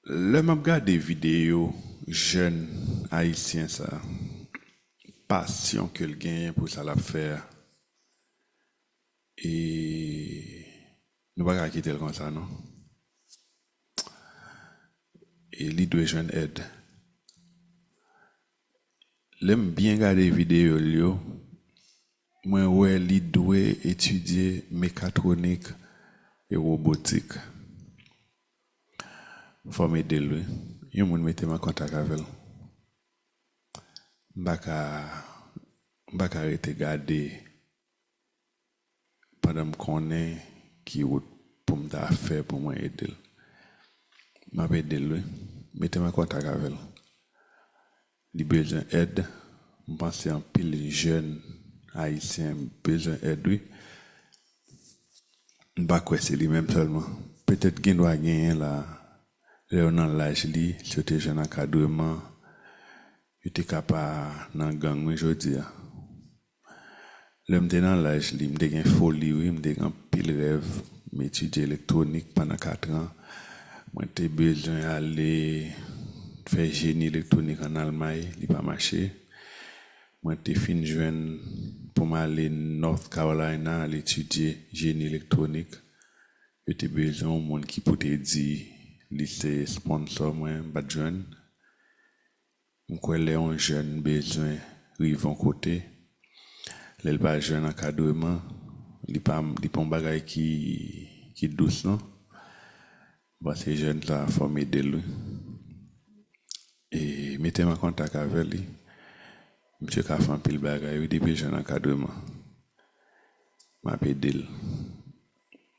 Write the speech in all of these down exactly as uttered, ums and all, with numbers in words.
Lè m ap gade videyo jèn ayisyen sa, pasyon ke l genyen pou sa l ap fè a, e nou pa ka kite l konsa, non. E li dwe jwenn èd. Lè m byen gade videyo l yo, mwen wè li dwe etidye mekatwonik e wobotik. Fò m ede l, wi. Yon moun mete m an kontak avè l. M pa ka, m pa ka rete gade pandan m konnen ki wout pou m ta fè pou mwen ede l. M ap ede l, wi. Mete m an kontak avè l. Li bezwen èd. M panse anpil jèn ayisyen bezwen èd, wi. M pa kwè se li menm sèlman. Petèt gen dwa genyen la, lè yo nan laj li, si yo te jwenn ankadreman, yo te ka pa nan gang, wi, jodi a. Lè m te nan laj li, m te gen foli, wi, m te gen anpil rèv. M etidye elektwonik pandan kat an. Mwen te bezwen ale fè jeni elektwonik ann Almay, li pa mache. Mwen te fin jwenn pou m ale North Carolina, al etidye jeni elektwonik. Yo te bezwen yon moun ki pou te di li se sponsò mwen, m pa t jwenn. M kwè lè yon jèn bezwen rive yon kote, lè l pa jwenn ankadreman, li pa, li pa yon bagay ki, ki dous, non. M panse jèn sa a fò m ede l, wi. E mete m an kontak avè li. Misye ka fè anpil bagay, wi, depi l jwenn ankadreman. M ap ede l.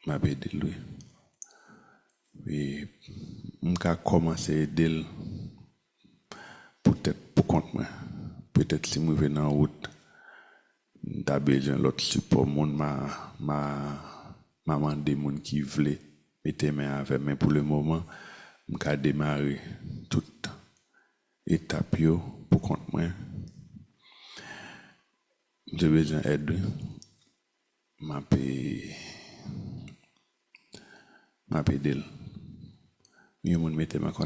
M ap ede l, wi. E m ka kòmanse ede l poutèt pou kont mwen. Petèt si m rive nan wout, m ta bezwen lòt sipò moun, m a, m a, m a mande moun ki vle mete men avè m. Men pou le moman, m ka demare tout etap yo pou kont mwen. M te bezwen èd, wi. M ap, m ap ede l. Yon moun mete m an kontak